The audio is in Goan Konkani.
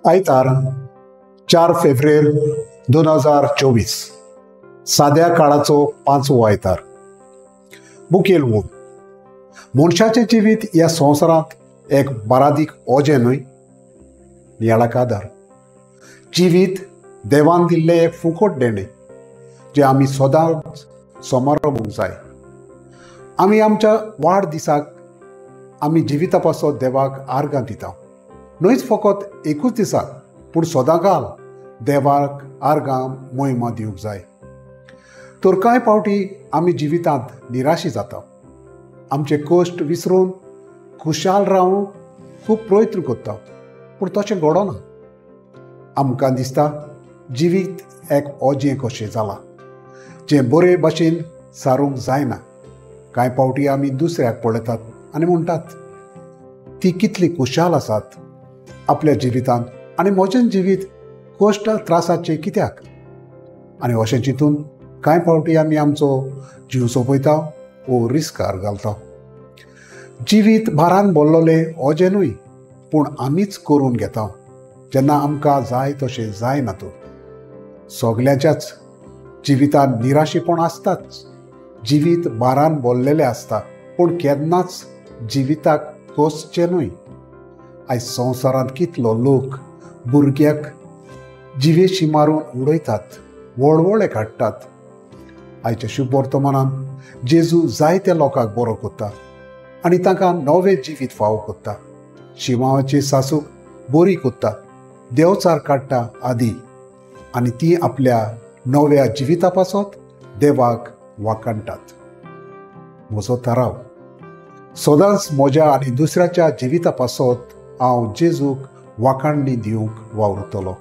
आयतार 4 फेब्रुवारी 2024, साद्या काळाचो 5वो आयतार. मुखेल ऊन मनशाचें जिवीत ह्या संवसारांत एक बारादीक ओजें न्हय, नियाळाक आदार. जिवीत देवान दिल्लें एक फुकट देणें जें आमी सदांच समारोंबूंक जाय. आमी आमच्या वाडदिसाक आमी जिविता पासत देवाक आर्गां दिता, न्हयच फकत एकूच दिसाक पूण सदांकाल देवाक आर्गां मोहिमा दिवंक जाय. तर कांय फावटी आमी जिवितांत निराशी जाता, आमचे कश्ट विसरून खुशाल रावूंक खूब प्रयत्न करता, पूण तशें घडना. आमकां दिसता जिवीत एक ओजें कशें जालां जें बरे भाशेन सारूंक जायना. कांय फावटी आमी दुसऱ्याक पळयतात आनी म्हणटात ती कितली खुशाल आसात आपल्या जिवितांत आनी म्हजें जिवीत कश्ट त्रासाचें कित्याक? आनी अशें चिंतून कांय फावटी आमी आमचो जीव सोंपयता वो रिस्कार घालता. जिवीत भारान भरलेलें ओजें न्हय, पूण आमीच करून घेता जेन्ना आमकां जाय तशें जायना. तर सगल्यांच्याच जिवितांत निराशीपण आसताच, जिवीत भारान भरलेलें आसता, पूण केन्नाच जिविताक कोसचें न्हय. आयज संवसारांत कितलो लोक भुरग्याक जिवेशी मारून उडयतात, वळवळे काडटात. आयच्या शुभ वर्तमानान जेजू जायत्या लोकांक बरो करता आनी तांकां नवें जिवीत फावो करता. शिमावाची सासूक बरी करता, देवचार काडटा आदी, आनी ती आपल्या नव्या जिविता पासत देवाक वाखाणटात. म्हजो थाराव सदांच म्हज्या आनी दुसऱ्याच्या जिविता पासत हांव जेजूक वाखाणणी दिवंक वावुरतलो.